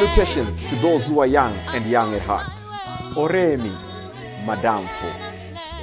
Salutations to those who are young and young at heart. Oremi, Madamfo,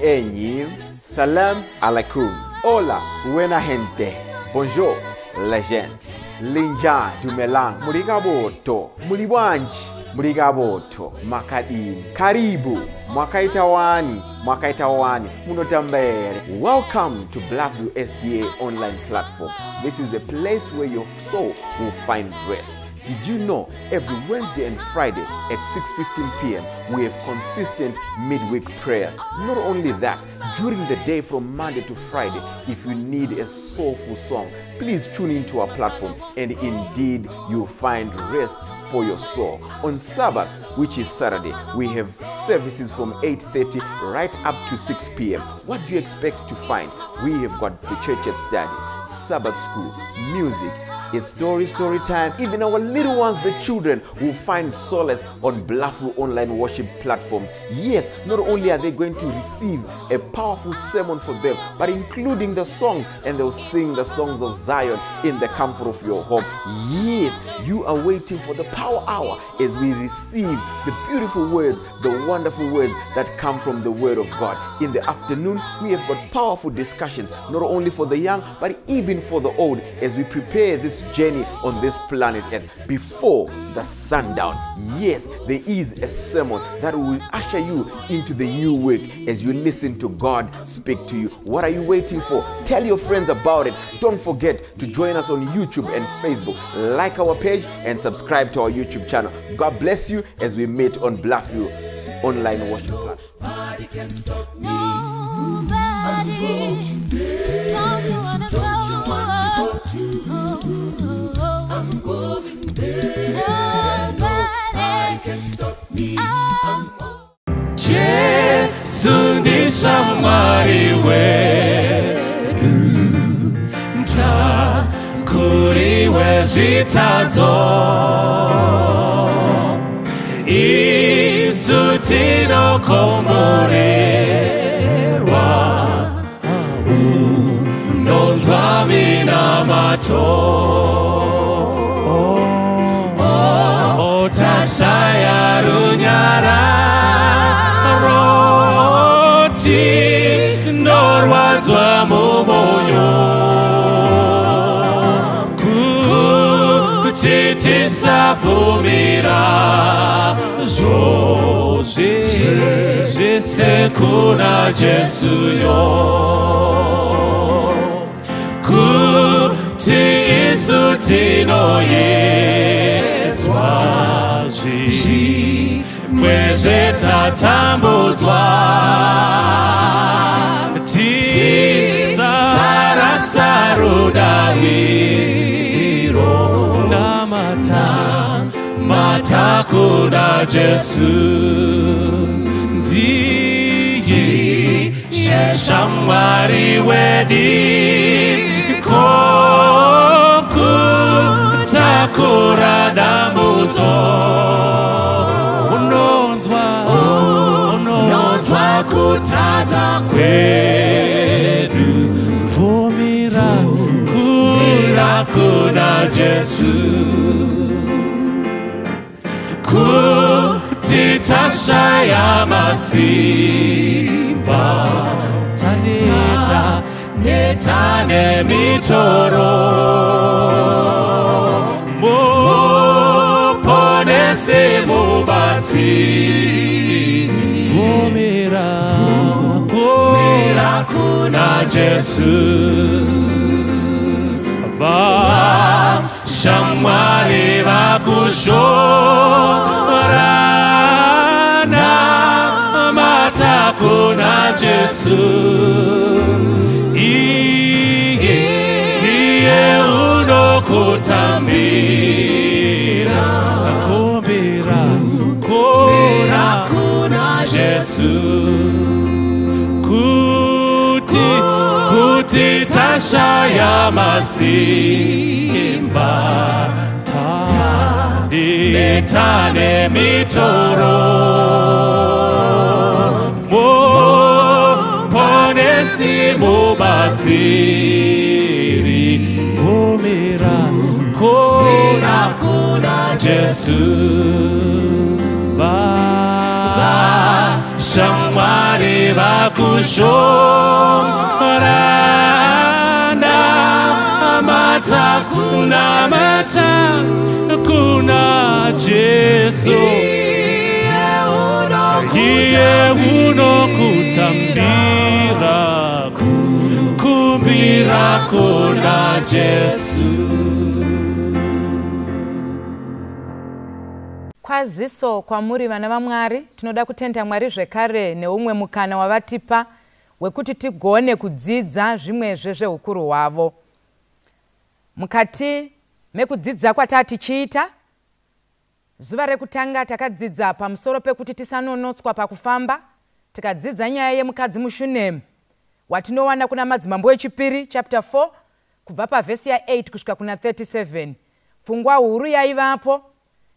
Enyi, Salam alaikum, Hola, buena gente, Bonjour, legend, Linja, Dumelang, Murigaboto, Muliwanji, Murigaboto, Makadini, Karibu, Mwakaitawani, Mwakaitawani, Munotambere. Welcome to Blackview SDA online platform. This is a place where your soul will find rest. Did you know every Wednesday and Friday at 6:15 p.m. we have consistent midweek prayers? Not only that, during the day from Monday to Friday, if you need a soulful song, please tune into our platform and indeed you'll find rest for your soul. On Sabbath, which is Saturday, we have services from 8:30 right up to 6 p.m. What do you expect to find? We have got the church at study, Sabbath school, music. It's story time. Even our little ones, the children, will find solace on Bluffview online worship platforms. Yes, not only are they going to receive a powerful sermon for them, but including the songs, and they'll sing the songs of Zion in the comfort of your home. Yes, you are waiting for the power hour as we receive the beautiful words, the wonderful words that come from the Word of God. In the afternoon, we have got powerful discussions, not only for the young, but even for the old, as we prepare this journey on this planet Earth before the sundown. Yes, there is a sermon that will usher you into the new week as you listen to God speak to you. What are you waiting for? Tell your friends about it. Don't forget to join us on YouTube and Facebook. Like our page and subscribe to our YouTube channel. God bless you as we meet on Bluffview online worship platform. Nobody can stop me. Nobody. Don't you wanna go? I'm going there. Nobody can stop me. I'm Jesu ndishamwari wedu, mutakuri wezvitadzo, isu tinokomborerwa, unonzwa minamato. Tashaya runyararo tinorwadzwa mumwoyo kuti tisabvumira zvose kuna Jesuyo, kuti isu tinoyedzwa zvimwe zvetatambudzwa, tisarasa rudaviro, namata kuna Jesu, ndiye shamwari wedu, kutakura dambudzo, unonzwa kutadza kwedu, bvumira kuna Jesu, kuti tashaya masimba, taneta neta nemitoro, muponesi mubatsiri, bvumira kuna Jesu, vashamwari vakushora, namata kuna Jesu, iye unokutambira, kumbira kuna Jesu, kuti tashaya masimba, taneta nemitoro, muponesi mubatsiri, bvumira kuna Jesu. Vashamwari vakushora, namata kunamata kuna Jesu. Iye unokutambira, kumbira kuna Jesu. Kwaziso kwamuri vana vaMwari, tinoda kutenda Mwari zvekare neumwe mukana wavatipa wekuti tigone kudzidza zvimwezve zveukuru hwavo. Mukati mekudzidza kwatatichiita, zuva rekutanga takadzidza pamusoro pekuti tisanonotswa pakufamba, tikadzidza nyaya yemukadzi muShunemi watinowana kuna Madzimambo echipiri chapter 4 kubva pavhesi ya8 kusvika kuna 37. Pfungwa huru yaivapo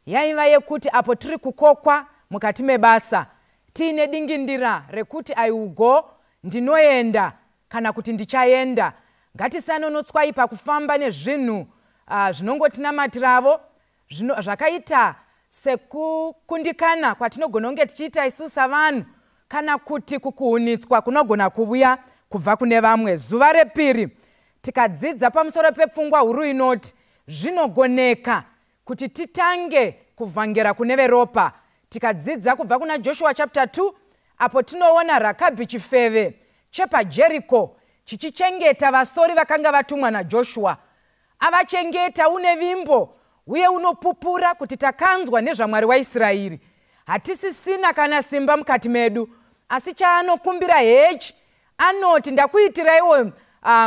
yaiva yekuti apo tiri kukokwa mukati mebasa, tiine dingindira rekuti I will go, ndinoenda kana kuti ndichaenda. Ngatisanonotswai pakufamba nezvinhu zvinongotinamatiravo zvakaita sekukundikana kwatinogona kunge tichiita isu savanhu, kana kuti kukuhunitswa kunogona kuuya kubva kune vamwe. Zuva repiri tikadzidza pamusoro pepfungwa huru inoti zvinogoneka kuti titange kuvhangera kune veropa. Tikadzidza kubva kuna Joshua chapter 2 apo tinoona Rakabhi chifeve chepaJeriko chichichengeta vasori vakanga vatumwa naJoshua. Avachengeta une vimbo uye unopupura kuti takanzwa nezvaMwari waIsraeri. Hatisisina kana simba mukati medu, asi chaanokumbira hechi anoti ndakuitiraiwo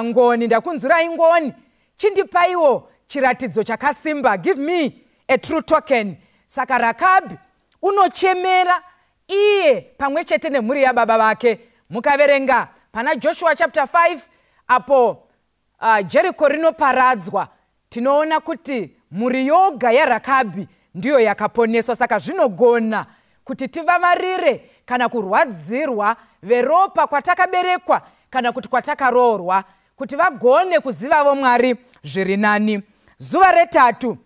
ngoni, ndakunzurai ngoni, chindipaiwo chiratidzo chakasimba, give me a true token. Saka Rakabhi unochemera iye pamwe chete nemhuri yababa vake. Mukaverenga pana Joshua chapter 5 apo Jericho rinoparadzwa, tinoona kuti mhuri yoga yaRakabhi ndiyo yakaponeswa. Saka zvinogona kuti tivavarire kana kurwadzirwa veropa kwatakaberekwa kana kuti kwatakaroorwa, kuti vagone kuzivavo Mwari zviri nani. Zuva retatu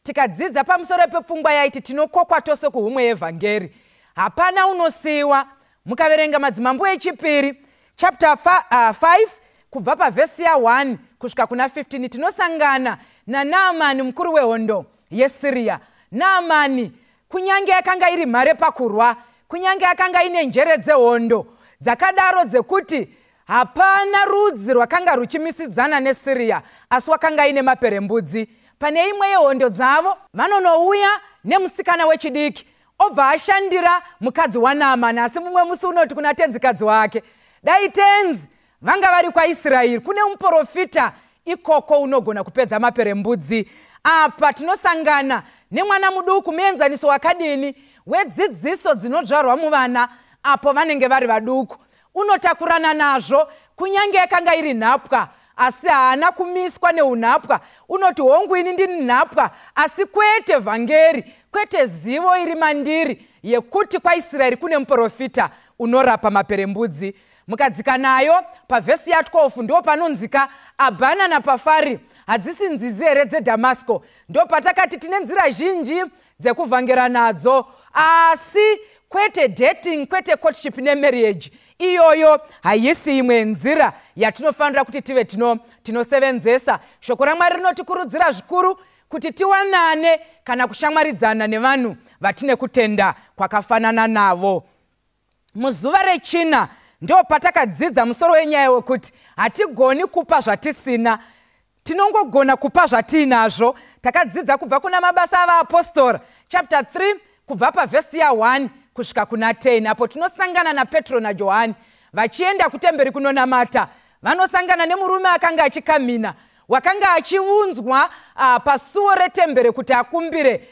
tikadzidza pamusoro pepfungwa yaiti tinokokwa tose kuhumwe yevhangeri, hapana unosiyiwa. Mukaverenga Madzimambo echipiri chapter 5 kubva pavhesi ya1 kusvika kuna 15, tinosangana naNaamani mukuru wehondo yeSiriya. Naamani kunyange akanga iri mhare pakurwa, kunyange akanga ine njere dzehondo dzakadaro dzekuti hapana rudzi rwakanga ruchimisidzana neSiriya, asi wakanga ine maperembudzi. Pane imwe yehondo dzavo vanonouya nemusikana wechidiki obva ashandira mukadzi waNaamani. Asi mumwe musi unoti kuna tenzikadzi wake, dai tenzi vanga vari kwaIsraeri kune muprofita ikoko unogona kupedza maperembudzi. Apa tinosangana nemwana muduku, muenzaniso wakadini wedzidziso dzinodzvarwa muvana apo vanenge vari vaduku. Unotakurana nazvo kunyange yakanga iri nhapwa, asi haana kumiswa neunhapwa. Unoti hongu ini ndini nhapwa, asi kwete vhangeri, kwete zivo iri mandiri yekuti kwaIsraeri kune muprofita unorapa maperembudzi. Mukadzika nayo pavhesi ya12 ndo panonzika Abhana naPafari hadzisi nzizi here dzeDhamasiko. Ndo patakati tine nzira zhinji dzekuvhangera nadzo, asi kwete dating, kwete courtship nemarriage. Iyoyo haisi imwe nzira yatinofanira kuti tive tinosevenzesa. Shoko raMwari rinotikurudzira zvikuru kuti tiwanane kana kushamwaridzana nevanhu vatine kutenda kwakafanana navo. Muzuva rechina ndo patakadzidza musoro wenyaya wekuti hatigoni kupa zvatisina, tinongogona kupa zvatiinazvo. Takadzidza kubva kuna Mabasa avaApostora chapter 3 kubva pavhesi ya1 kusvika kuna 10, apo tinosangana naPetro naJohani vachienda kutemberi kunonamata. Vanosangana nemurume akanga achikamhina, wakanga achiunzwa pasuo retemberi kuti akumbire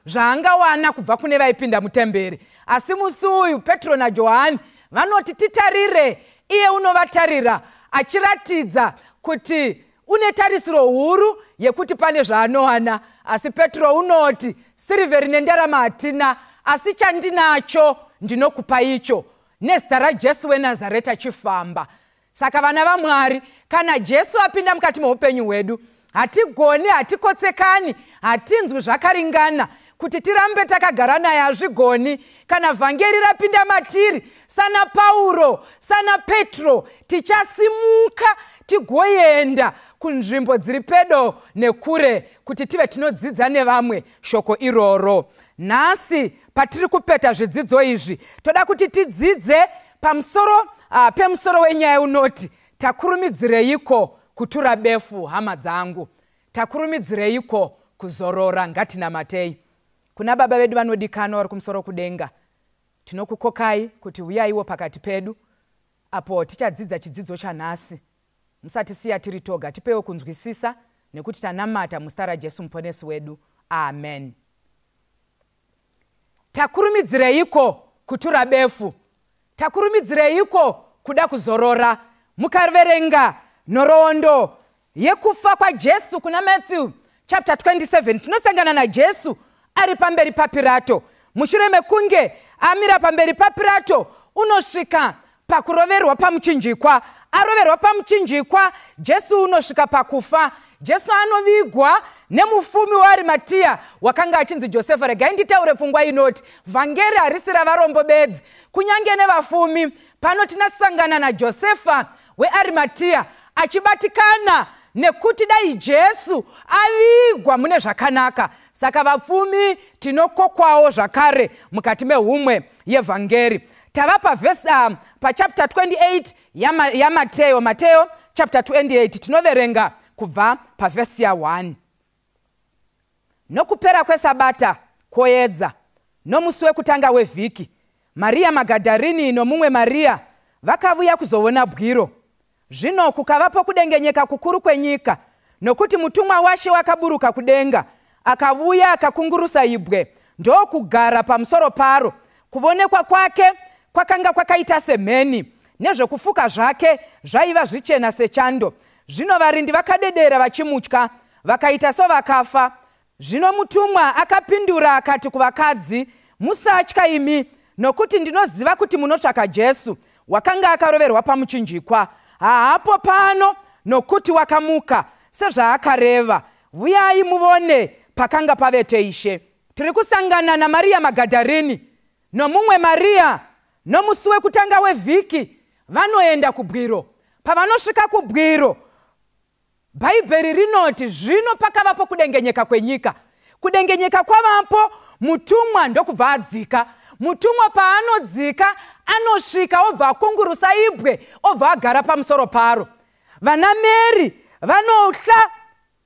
zvaangawana kubva kune vaipinda mutemberi. Asi musi uyu Petro naJohani vanoti titarire, iye unovatarira achiratidza kuti une tarisiro huru yekuti pane zvaanowana. Asi Petro unoti sirivheri nendarama hatina, asi chandinacho ndinokupa icho, nezita raJesu weNazareta chifamba. Saka vana vaMwari, kana Jesu apinda mukati meupenyu hwedu, Hatigoni, hatikotsekani, hatinzwi zvakaringana kuti tirambe takagara naye. Hazvigoni. Kana vhangeri rapinda matiri, sana Pauro, sana Petro, tichasimuka tigoenda kunzvimbo dziri pedo nekure kuti tive tinodzidza nevamwe shoko iroro. Nhasi patiri kupeta zvidzidzo izvi, toda kuti tidzidze pamusoro pemusoro wenyaya unoti takurumidzireiko kutura befu. Hama dzangu, takurumidzireiko kuzorora? Ngatinamatei. Kuna Baba vedu vanodikanwa vari kumusoro kudenga, tinokukokai kuti uyaiwo pakati pedu apo tichadzidza chidzidzo chanhasi. Musatisiya tiri toga, tipewo kunzwisisa, nekuti tanamata muzita raJesu Muponesi wedu, amen. Takurumidzireiko kutura befu? Takurumidzireiko kuda kuzorora? Mukaverenga nhoroondo yekufa kwaJesu kuna Matthew chapter 27, tinosangana naJesu ari pamberi paPirato. Mushure mekunge amira pamberi paPirato, unosvika pakuroverwa pamuchinjikwa. Aroverwa pamuchinjikwa, Jesu unosvika pakufa. Jesu anovigwa nemufumi weArimatiya wakanga achinzi Josefa. Regai nditaure pfungwa inoti vhangeri harisi ravarombo bedzi, kunyange nevafumi. Pano tinasangana naJosefa weArimatiya achibatikana nekuti dai Jesu avigwa mune zvakanaka. Saka vapfumi tinokokwawo zvakare mukati mehumwe yevhangeri. Tava pavhesi pachapter 28 yaMateo, Mateo chapter 28, tinoverenga kubva pavhesi ya1. Nokupera kwesabata, kwoedza, nomusi wekutanga wevhiki, Mariya Magadharini nomumwe Mariya vakavuya kuzoona bwiro. Zvino kukavapo kudengenyeka kukuru kwenyika, nokuti mutumwa waShe wakaburuka kudenga, akavuya akakungurusa ibwe, ndokugara pamusoro paro. Kuvonekwa kwake kwakanga kwakaita semheni, nezvekufuka zvake zvaiva zvichena sechando. Zvino varindi vakadedera vachimutya, vakaita sovakafa. Zvino mutumwa akapindura akati kuvakadzi, "Musatya imi, nokuti ndinoziva kuti munotsvaka Jesu wakanga akaroverwa pamuchinjikwa. Haapo pano, nokuti wakamuka sezvaakareva. Vuyai muvone pakanga pavete Ishe." Tiri kusangana naMariya Magadharini nomumwe Mariya nomusi wekutanga wevhiki. Vanoenda kubwiro. Pavanosvika kubwiro, Bhaibheri rinoti zvino pakavapo kudengenyeka kwenyika. Kudengenyeka kwavapo, mutumwa ndokubva adzika. Mutumwa paanodzika, anosvika obva akungurusa ibwe, obva agara pamusoro paro. Vana Meri vanohla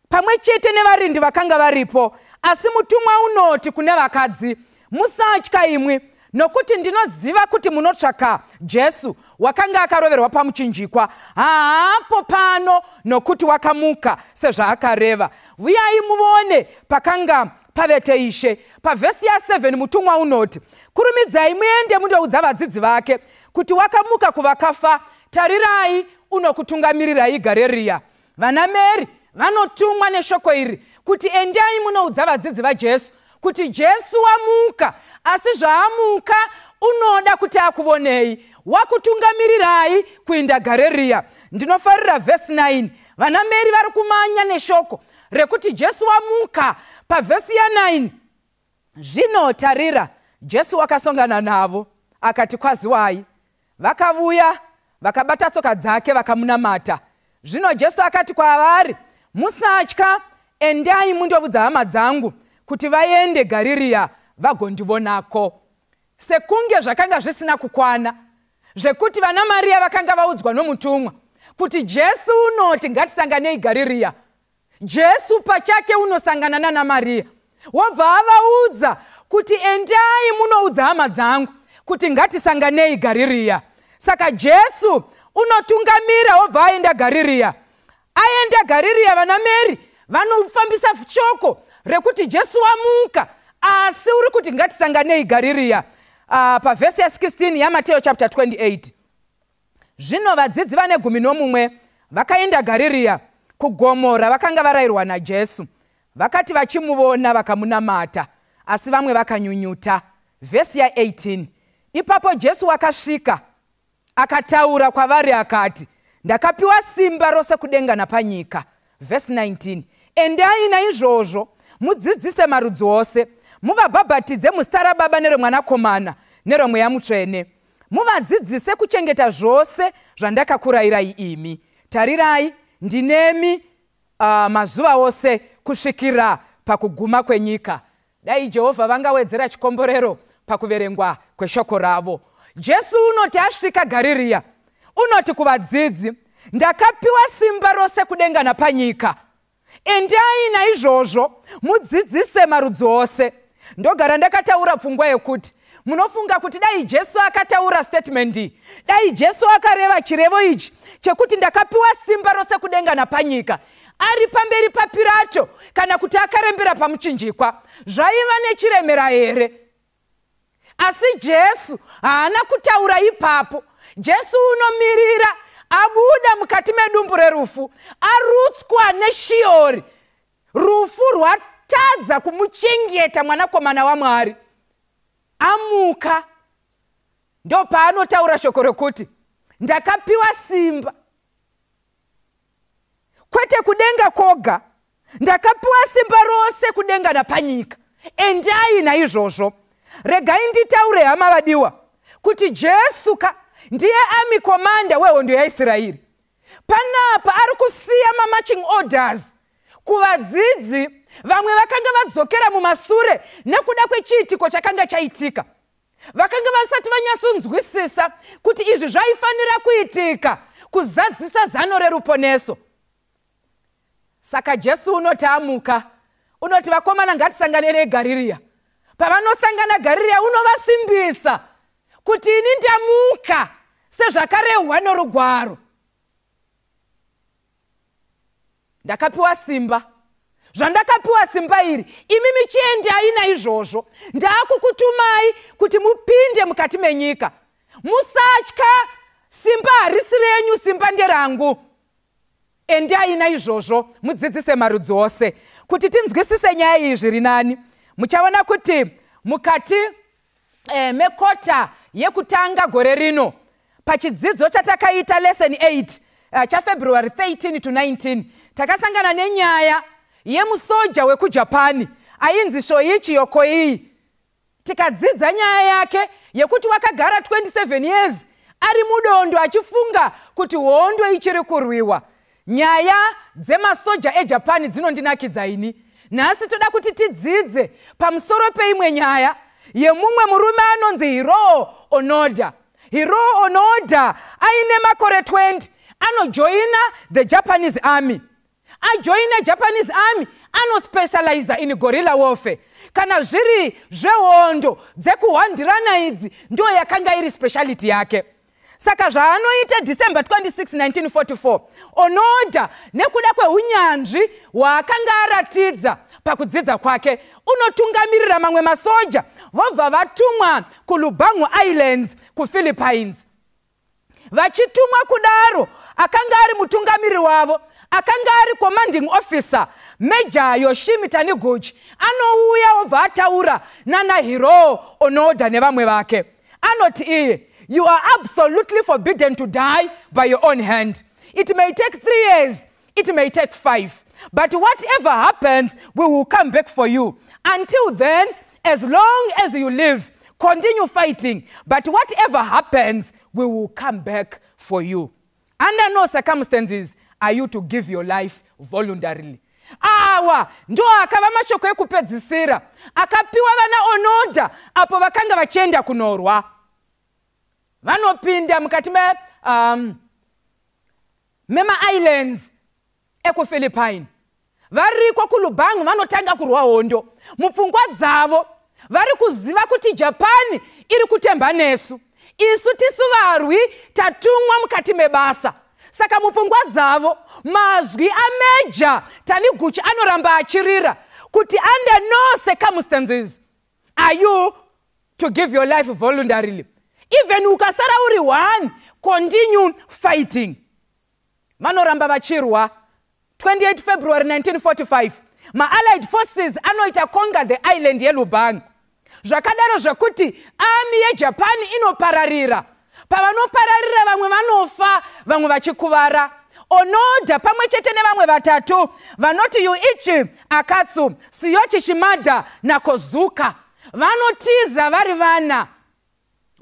pamwe chete nevarindi vakanga varipo, asi mutumwa unoti kune vakadzi, "Musatya imwi, nokuti ndinoziva kuti munotsvaka Jesu wakanga akaroverwa pamuchinjikwa. Haapo pano, nokuti wakamuka sezvaakareva. Vuyai muvone pakanga pavete Ishe." Pavhesi ya7 mutumwa unoti, "Kurumidzai muende mundoudza vadzidzi vake kuti wakamuka kuvakafa. Tarirai, unokutungamirirai Gareriya." Vana Meri vanotumwa neshoko iri kuti endai munoudza vadzidzi vaJesu kuti Jesu wamuka, asi zvaamuka unoda kuti akuvonei, wakutungamirirai kuinda Gareriya. Ndinofarira vhesi 9. Vana Meri vari kumanya neshoko rekuti Jesu wamuka. Pavhesi ya9, zvino tarira, Jesu wakasongana navo, akati, "Kwaziwai." Vakavuya, vakabata tsoka dzake, vakamunamata. Zvino Jesu akati kwavari, "Musatya, endai mundovudza hama dzangu kuti vaende Gaririya, vagondivonako." Sekunge zvakanga zvisina kukwana zvekuti vana Mariya vakanga vaudzwa nomutumwa kuti Jesu unoti ngatisanganei Gaririya, Jesu pachake unosangana nana Mariya, wobva avaudza kuti endai munoudza hama dzangu kuti ngatisanganei Gaririya. Saka Jesu unotungamira, wobva aenda Gaririya. Aenda Gaririya, vana Meri vanofambisa shoko rekuti Jesu wamuka, asi uri kuti ngatisanganei Gaririya. Pavhesi ya16 yaMateo chapter 28, zvino vadzidzi vane 11 vakaenda Gaririya, kugomo ravakanga varayirwa naJesu. Vakati vachimuvona, vakamunamata, asi vamwe vakanyunyuta. Vhesi ya18, ipapo Jesu wakasvika, akataura kwavari akati, "Ndakapiwa simba rose kudenga napanyika." Vhesi 19. Endai naizvozvo mudzidzise marudzi ose, muvabhabhatidze muzita raBaba nereMwanakomana neroMweya Mutsvene, muvadzidzise kuchengeta zvose zvandakakurayirai imi. Tarirai, ndinemi mazuva ose kusvikira pakuguma kwenyika. Dai Jehovha vangawedzera chikomborero pakuverengwa kweshoko ravo. Jesu unoti asvika Gaririya, unoti kuvadzidzi, ndakapiwa simba rose kudenga napanyika. Endai naizvozvo mudzidzise marudzi ose. Ndogara ndakataura pfungwa yekuti munofunga kuti dai Jesu akataura statement iyi, dai Jesu akareva chirevo ichi chekuti ndakapiwa simba rose kudenga napanyika, ari pamberi paPirato kana kuti akarembera pamuchinjikwa, zvaiva nechiremera here? Asi Jesu haana kutaura ipapo. Jesu unomirira abuda mukati medumbu rerufu, arutswa neShiori. Rufu rwatadza kumuchengeta mwanakomana waMwari. Amuka, ndopaanotaura shoko rekuti ndakapiwa simba, kwete kudenga koga, ndakapiwa simba rose kudenga napanyika. Endai naizvozvo. Regai nditaure, hama vadiwa, kuti Jesu ka ndiye army commander wehondo yaIsraeri. Panapa ari kusiya mamarching orders kuvadzidzi vamwe vakanga vadzokera mumasure nekuda kwechiitiko chakanga chaitika. Vakanga vasati vanyatsonzwisisa kuti izvi zvaifanira kuitika kuzadzisa zano reruponeso. Saka Jesu unoti amuka, unoti vakomana ngatisangane neGaririya. Pavanosangana Gaririya, unovasimbisa kuti ini ndamuka sezvakarehwa norugwaro. Ndakapiwa simba. Zvandakapiwa simba iri, imi michiendai naizvozvo. Ndaakukutumai kuti mupinde mukati menyika. Musatya, simba harisi renyu, simba nderangu. Endai naizvozvo mudzidzise marudzi ose. Kuti tinzwisise nyaya iyi zviri nani, muchaona kuti mukati mekota yekutanga gore rino, pachidzidzo chatakaita lesson 8 chaFebruary 13 to 19, takasangana nenyaya yemusoja wekuJapani ainzi Shoichi Yokoi. Tikadzidza nyaya yake yekuti wakagara 27 years ari mudondo achifunga kuti hondo ichiri kurwiwa. Nyaya dzemasoja eJapani dzinondinakidza ini. Nhasi toda kuti tidzidze pamusoro peimwe nyaya yemumwe murume anonzi Hiroo Onoda. Hiroo Onoda aine makore 20 anojoina the Japanese army. Ajoina Japanese army, anospecializa in guerrilla warfare. Kana zviri zvehondo dzekuhwandirana idzi, ndo yakanga iri speciality yake. Saka zvaanoita December 26 1944, Onoda nekuda kweunyanzvi hwaakanga aratidza pakudzidza kwake, unotungamirira mamwe masoja, vobva vatumwa kuLubangu Islands kuPhilippines. Vachitumwa kudaro, akanga ari mutungamiriri wavo, akanga ari commanding officer, Major Yoshimi Taniguchi, anouya obva ataura nana Hiroo Onoda nevamwe vake. Anoti iye, you are absolutely forbidden to die by your own hand. It may take 3 years, it may take 5, but whatever happens, we will come back for you. Until then, as long as you live, continue fighting, but whatever happens, we will come back for you. Under no circumstances are you to give your life voluntarily. Awa ndo akava mashoko ekupedzisira akapiwa vana Onoda apo vakanga vachienda kunorwa. Vanopinda mukati memaislands ekuPhilippine. Variko kuLubangu, vanotanga kurwa hondo. Mupfungwa dzavo vari kuziva kuti Japani iri kutemba nesu, isu tisu varwi tatumwa mukati mebasa. Saka mupfungwa dzavo mazwi aMajor Taniguchi anoramba achirira kuti under no circumstances are you to give your life voluntarily. Even ukasara uri one, continue fighting. Vanoramba vachirwa. 28 February 1945, maAllied forces anoita conquer the island yeLubang. Zvakadaro zvekuti army yeJapan inopararira. Pavanopararira, vamwe vanofa, vamwe vachikuvara. Onoda pamwe chete nevamwe vatatu vanoti Yuichi Akatsu, Siyochi Shimada naKozuka vanotiza vari vana.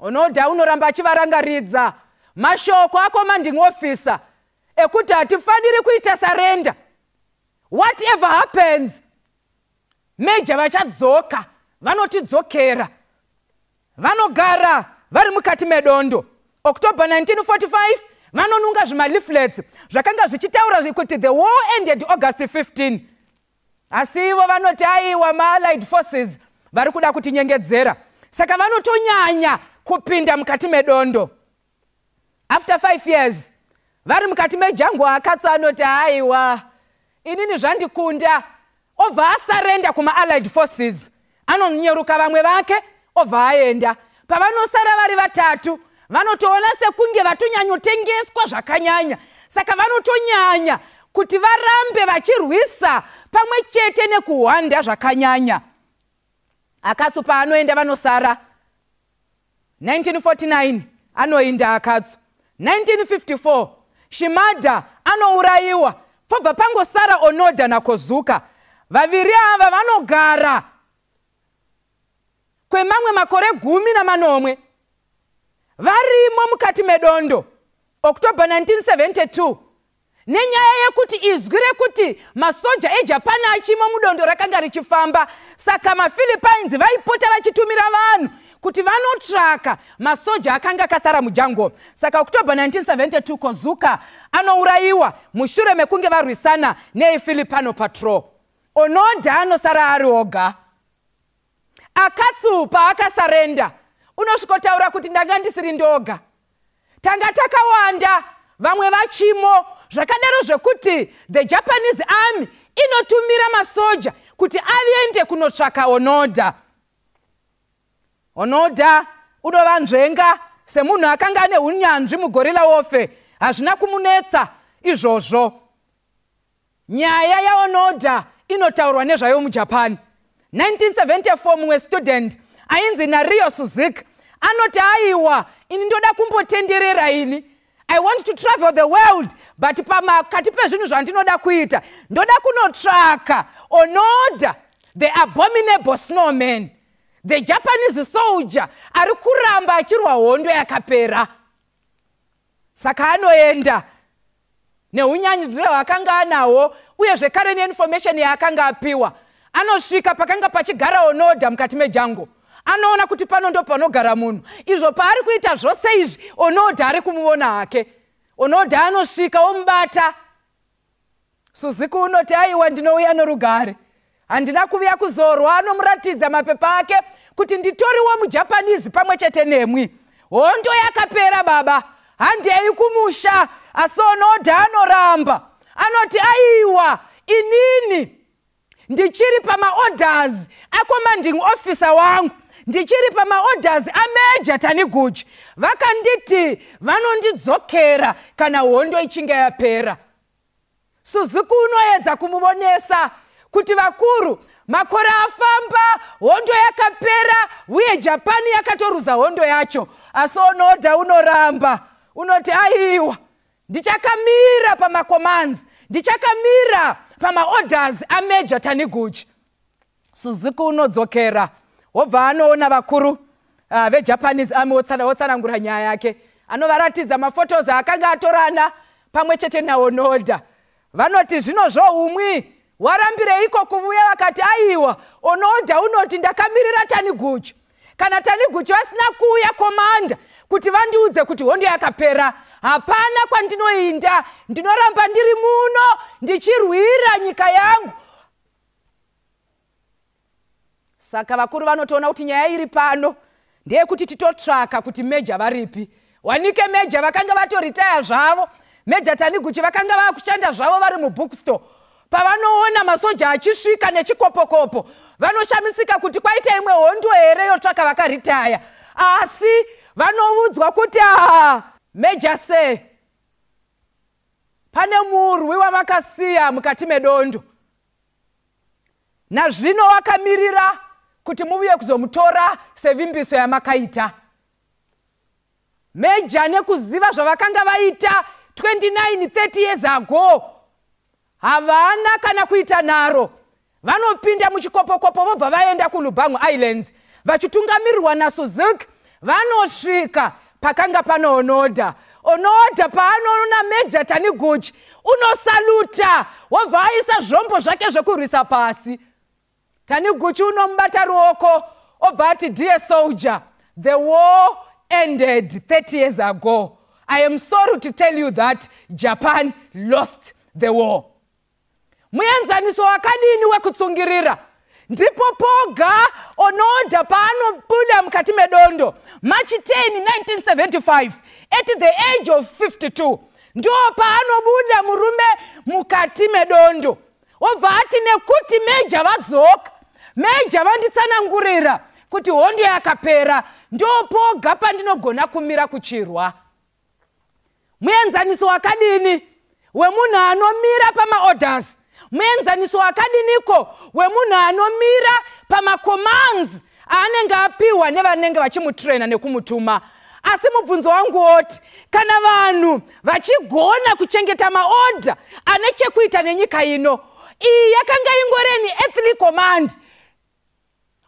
Onoda unoramba achivarangaridza mashoko acommanding officer ekuti hatifaniri kuita surrender. Whatever happens, Major vachadzoka, vanotidzokera. Vanogara vari mukati medondo. October 1945 vanonunga zvimaleaflets zvakanga zvichitaura kuti the war ended August 15, asi ivo vanoti aiwa, maallied forces vari kuda kutinyengedzera. Saka vanotonyanya kupinda mukati medondo. After 5 years vari mukati mejungle, Akatsu anoti aiwa, inini zvandikunda, obva asurrender kumaallied forces. Anonyeruka vamwe vake, obva aenda. Pavanosara vari vatatu, vanotoona sekunge vatonyanyotengeswa zvakanyanya, saka vanotonyanya kuti varambe vachirwisa pamwe chete nekuhwanda zvakanyanya. Akatsu paanoenda, vanosara. 1949 anoinda Akatsu. 1954 Shimada anourayiwa, pobva pangosara Onoda naKozuka. Vaviri ava vanogara kwemamwe makore 17 varimo mukati medondo. October 1972, nenyaya yekuti izwi rekuti masoja eJapan achimo mudondo rakanga richifamba, saka maPhilippines vaipota vachitumira vanhu kuti vanotsvaka masoja akanga akasara mujungle. Saka October 1972 Kozuka anourayiwa mushure mekunge varwisana neFilipino patrol. Onoda anosara ari oga. Akatsu paakasurrender, unosvikotaura kuti ndanga ndisiri ndoga, tanga takawanda, vamwe vachimo. Zvakadaro zvekuti the Japanese army inotumira masoja kuti aende kunotsvaka Onoda. Onoda unovanzvenga semunhu akanga ane unyanzvi muguerrilla warfare, hazvina kumunetsa izvozvo. Nyaya yaOnoda inotaurwa nezvayo muJapan. 1974 mumwe student ainzi Nario Suzuki anoti aiwa, ini ndoda kumbotenderera, ini I want to travel the world, but pamakati pezvinhu zvandinoda kuita, ndoda kunotsvaka Onoda, the abominable snowman, the Japanese soldier ari kuramba achirwa hondo yakapera. Saka anoenda neunyanzvi hwaakanga anahwo, uye zvekare neinformation yaakanga apiwa. Anosvika pakanga pachigara Onoda mukati mejungle. Anoona kuti pano ndo panogara munhu. Izvo paari kuita zvose izvi, Onoda ari kumuona hake. Onoda anosvika omubata. Suzuki unoti aiwa, ndinouya norugare, handina kuvuya kuzorwa. Anomuratidza mapepa ake kuti nditoriwo muJapanese pamwe chete nemwi, hondo yakapera baba, handei kumusha. Asi Onoda anoramba, anoti aiwa, inini ndichiri pamaorders acommanding officer wangu, ndichiri pamaorders aMajor Taniguchi. Vakanditi vanondidzokera kana hondo ichinge yapera. Suzuki unoedza kumuvonesa kuti vakuru, makore afamba, hondo yakapera, uye Japani yakatoruza hondo yacho. Asi Onoda unoramba, unoti aiwa, ndichakamira pamacommands, ndichakamira pamaorders aMajor Taniguchi. Suzuki unodzokera, wobva anoona vakuru veJapanese army, wotsanangura nyaya yake. Anovaratidza maphotos akanga atorana pamwe chete naOnoda. Vanoti zvino zvoumwi warambireiko kuvuya? Vakati aiwa, Onoda unoti ndakamirira Taniguchi. Kana Taniguchi vasina kuuya, commander, kuti vandiudze kuti hondo yakapera, hapana kwandinoinda, ndinoramba ndiri muno ndichirwira nyika yangu. Saka vakuru vanotoona kuti nyaya iri pano ndeyekuti titotsvaka kuti Major varipi. Wanike Major vakanga vatoretire zvavo. Major Taniguchi vakanga vakushanda zvavo vari mubookstore. Pavanoona masoja achisvika nechikopokopo, vanoshamisika kuti kwaita imwe hondo here yotsvaka vakaretire. Asi vanoudzwa kuti aa, Major se pane murwi wamakasiya mukati medondo, nazvino wakamirira kuti muvuye kuzomutora sevimbiso yamakaita. Major nekuziva zvavakanga vaita 29 30 years ago. Havana kana kuita nharo, vanopinda muchikopokopo vobva vaenda kuLubang Islands vachitungamirirwa naSuzuki. Vanosvika pakanga pana Onoda. Onoda paanoona Major Taniguchi unosaluta, wobva aisa zvombo zvake zvekurwisa pasi. Taniguchi unomubata ruoko, obva ati, "Dear soldier, the war ended 30 years ago. I am sorry to tell you that Japan lost the war." Muenzaniso wakadini wekutsungirira! Ndipo poga Onoda paanobuda mukati medondo March 10 1975 at the age of 52. Ndo paanobuda murume mukati medondo, obva ati, "Nekuti Major vadzoka, Major vanditsanangurira kuti hondo yakapera, ndo poga pandinogona kumira kuchirwa." Muenzaniso wakadini wemunhu anomira pamaorders! Muenzaniso wakadiniko wemunhu anomira pamacommands aanenge apiwa nevanenge vachimutraina nekumutuma! Asi mubvunzo wangu woti, kana vanhu vachigona kuchengeta maorders ane chekuita nenyika ino, iyi yakanga ingori an earthly command.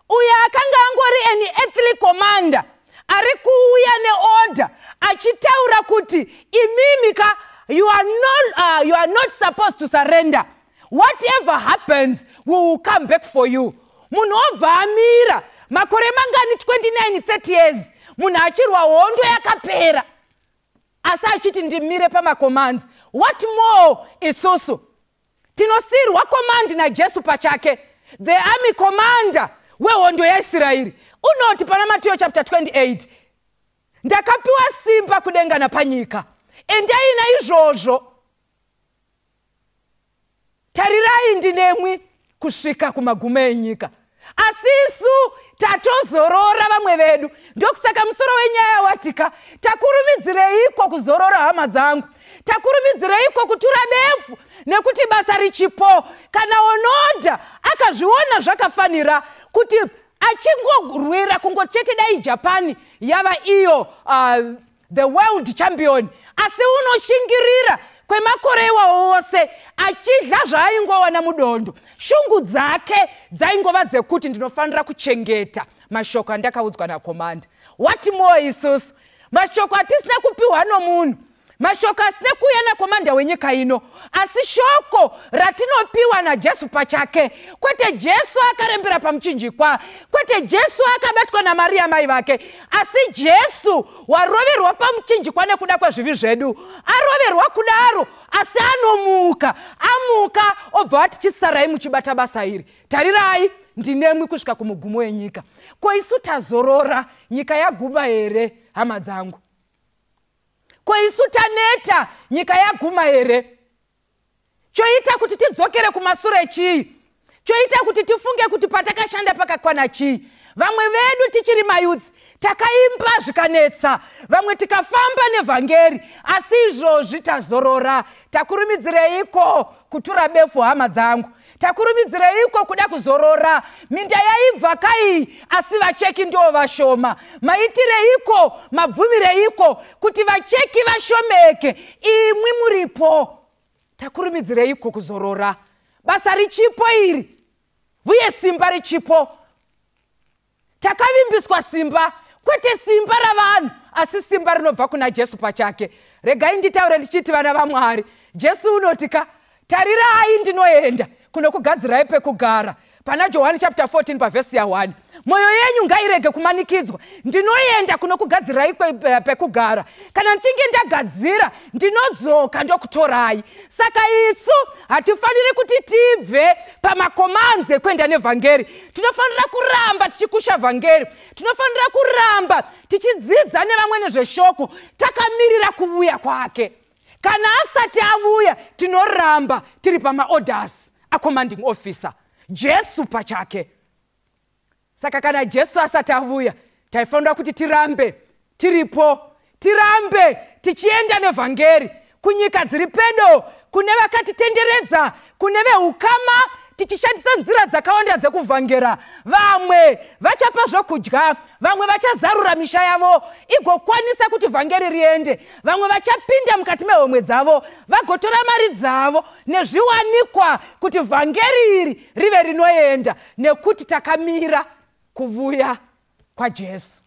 Uyo akanga angori an earthly commander ari kuuya neorder achitaura kuti, "Imimi ka, you are not supposed to surrender. Whatever happens, we will come back for you." Munhu obva amira makore mangani? 29 30 years munhu achirwa hondo yakapera, asi achiti, "Ndimire pamacommands." What more isusu tinosiyirwa command naJesu pachake, the army commander wehondo yaIsraeri? Unoti pana Matiyo chapter 28, "Ndakapiwa simba kudenga napanyika. Endai naizvozvo. Tarirai, ndinemwi kusvika kumagumo enyika." Asi isu tatozorora vamwe vedu. Ndokusaka musoro wenyaya watika, takurumidzireiko kuzorora, hama dzangu? Takurumidzireiko kutura befu? Nekuti basa richipo. Kana Onoda akazviona zvakafanira kuti achingorwira kungochete, dai Japani yava iyo the world champion, asi unoshingirira kwemakore iwawo wose achidya zvaaingowana mudondo. Shungu dzake dzaingova dzekuti, "Ndinofanira kuchengeta mashoko andakaudzwa nacommander." What more isusu? Mashoko atisina kupiwa nomunhu, mashoko asina kuuya nacommander wenyika ino, asi shoko ratinopiwa naJesu pachake. Kwete Jesu akarembera pamuchinjikwa, kwete Jesu akabatwa naMariya mai vake, asi Jesu waroverwa pamuchinjikwa nekuda kwezvivi zvedu. Aroverwa kudaro, asi anomuka. Amuka, obva ati, "Chisarai muchibata basa iri. Tarirai, ndinemwi kusvika kumugumo wenyika." Ko isu tazorora, nyika yaguma here, hama dzangu? Ko isu taneta, nyika yaguma here? Choita kuti tidzokere kumasure chii? Choita kuti tifunge kuti patakashanda pakakwana chii? Vamwe vedu tichiri mayouth takaimba zvikanetsa, vamwe tikafamba nevhangeri, asi izvozvi tazorora. Takurumidzireiko kutura befu, hama dzangu? Takurumidzireiko kuda kuzorora? Minda yaibva kai, asi vacheki ndo vashoma. Maitireiko, mabvumireiko kuti vacheki vashomeke imwi muripo? Takurumidzireiko kuzorora, basa richipo iri, uye simba richipo? Takavimbiswa simba, kwete simba ravanhu, asi simba rinobva kuna Jesu pachake. Regai nditaure ndichiti, vana vaMwari, Jesu unoti ka, "Tarirai, ndinoenda kunokugadzirai pekugara," pana Johani chapter 14 pavhesi ya1. "Mwoyo yenyu ngairege kumanikidzwa. Ndinoenda kunokugadzirai pekugara. Kana ndichinge ndagadzira, ndinodzoka ndokutorai." Saka isu hatifaniri kuti tibve pamacommands ekuenda nevhangeri. Tinofanira kuramba tichikusha vhangeri, tinofanira kuramba tichidzidza nevamwe nezveshoko, takamirira kuuya kwake. Kana asati auya, tinoramba tiri pamaorders acommanding officer, Jesu pachake. Saka kana Jesu asati avuya, taifanira kuti tirambe tiripo, tirambe tichienda nevhangeri kunyika dziri pedo, kune vakatitenderedza, kune veukama. tichishandisa nzira dzakawanda dzekuvhangera. Vamwe vachapa zvokudya, vamwe vachazarura misha yavo igokwanisa kuti vhangeri riende, vamwe vachapinda mukati mehomwe dzavo vagotora mari dzavo nezviwanikwa kuti vhangeri iri rive rinoenda, nekuti takamira kuvuya kwaJesu.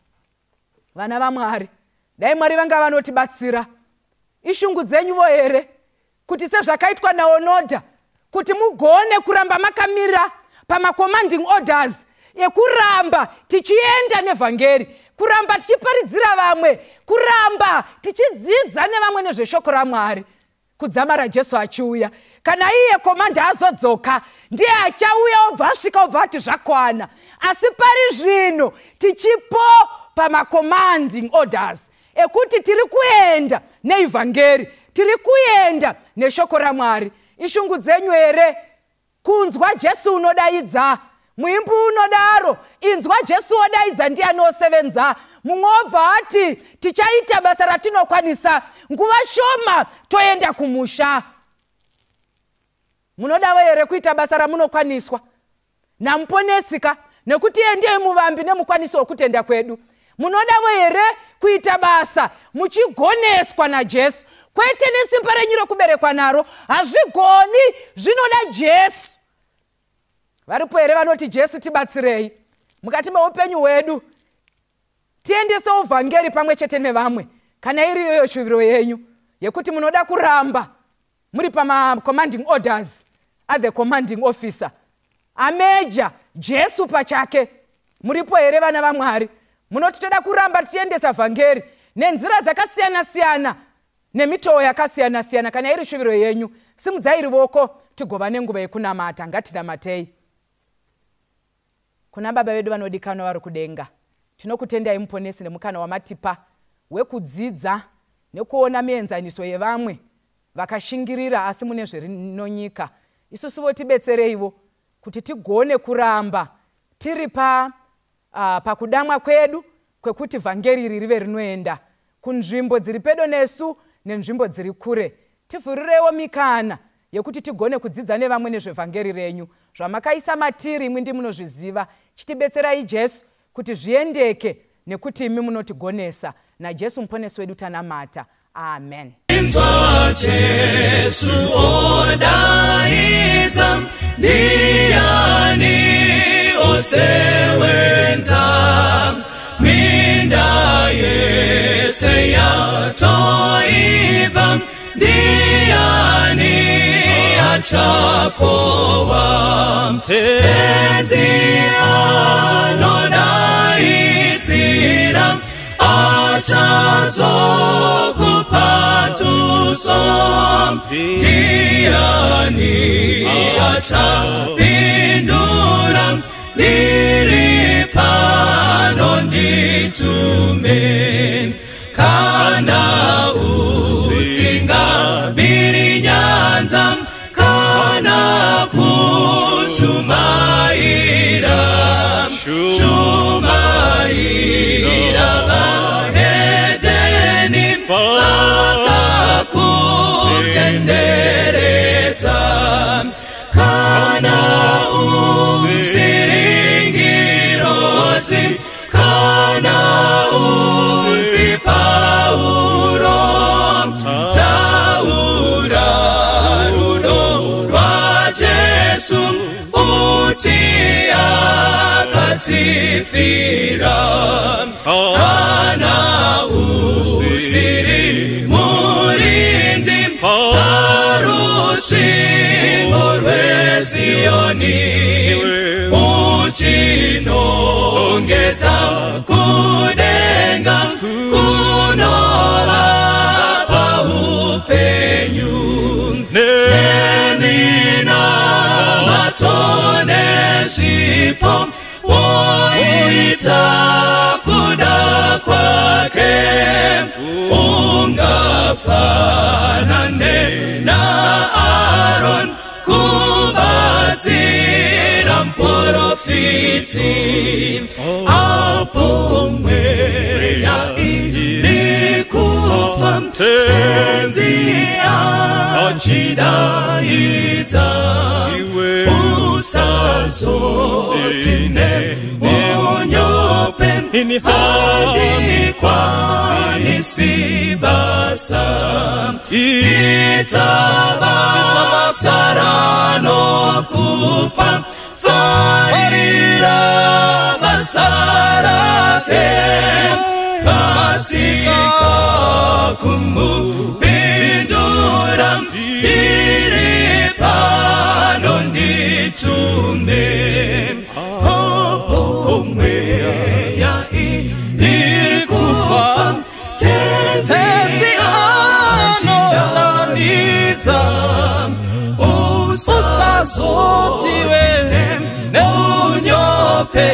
Vana vaMwari, dai Mwari vanga vanotibatsira. Ishungu dzenyuvo here kuti sezvakaitwa naOnoda, kuti mugone kuramba makamira pamacommanding orders ekuramba tichienda nevhangeri, kuramba tichiparidzira vamwe, kuramba tichidzidza nevamwe nezveshoko raMwari, kudzamara Jesu achiuya. Kana iye komanda azodzoka, ndiye achauya obva asvika obva ati zvakwana. Asi pari zvino tichipo pamacommanding orders ekuti tiri kuenda neivhangeri, tiri kuenda neshoko raMwari. Ishungu dzenyu here kunzwa Jesu unodaidza? Muimbi unodaro, inzwa Jesu wodaidza, ndiye anosevenza. Mumwe obva ati tichaita basa ratinokwanisa, nguva shoma toenda kumusha. Munodavo here kuita basa ramunokwaniswa namuponesika, nekuti iye ndiye muvambi nemukwanisi wokutenda kwedu? Munodavo here kuita basa muchigoneswa naJesu, kwete nesimba renyu rokuberekwa naro? Hazvigoni, zvinoda Jesu. Varipo here vanoti Jesu tibatsirei mukati meupenyu hwedu, tiendesewo vhangeri pamwe chete nevamwe? Kana iri iyoyo shuviro yenyu yekuti munoda kuramba muri pamacommanding orders at the commanding officer ameja Jesu pachake, muripo here vana vaMwari munoti toda kuramba tichiendesa vhangeri nenzira dzakasiyana-siyana nemitoo yakasiyana-siyana? Kana iri shuviro yenyu, simudzai ruoko tigova nenguva yekunamata. Ngatinamatei. Kuna Baba vedu vanodikanwa vari kudenga, tinokutendai Muponesi nemukana wamatipa wekudzidza nekuona mienzaniso yevamwe vakashingirira asi mune zverinonyika. Isusu votibetsereiwo kuti tigone kuramba tiri pa pakudamwa kwedu kwekuti vhangeri iri rive rinoenda kunzvimbo dziri pedo nesu nenzvimbo dziri kure. Tivhurirewo mikana yekuti tigone kudzidza nevamwe nezvevhangeri renyu. Zvamakaisa matiri imwi ndimunozviziva. Chitibetserai Jesu kuti zviendeke, nekuti imi munotigonesa. NaJesu Muponesi wedu tanamata, amen. Inzwa Jesu odaidza, ndiani osewenza? Minda yese yatoibva, ndiani achakowa? Tenzi anodaidzira, achazokupa tuso. Ndiani achapindura? Ndiri pano, nditume. Kana usingabiri nyanza kana kushumaira, shumaira vahedeni vakakutenderedza. Kana usiri ngirozi, kana usi Pauro, taura rudo rwaJesu uti akatifira. Kana usiri murindi parusvingo rweZiyoni, uchinongedza kudenga kunovapa upenyu, neminamato nezvipo woita kuda kwake, ungafanane naAron kubatsira muprofiti. Apo mweya iri kufa, Tenzi achidaidza, Usazoti neunyope handikwanisi basa. Ita basa ranokupa, farira basa rake. Kasika kumupindura, ndiri pano nditume. Apo mweya iri kufa, Tenzi anodanidza. Usazotiwe neunyope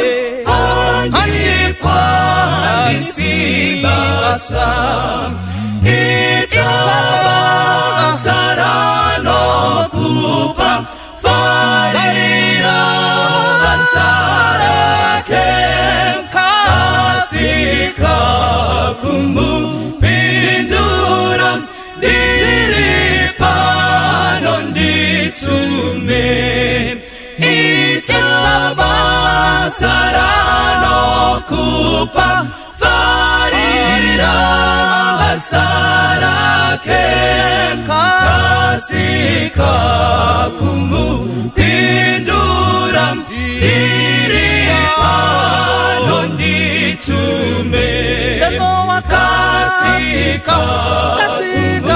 handikwanisi basa. Ita basa ranokupa, farira basa rake. Kasika kumupindura, ndiri pano nditume. Ita basa ranokupa, farira basa rake. Kasika kumupindura, ndiri pano nditume. Kasika kumupindura.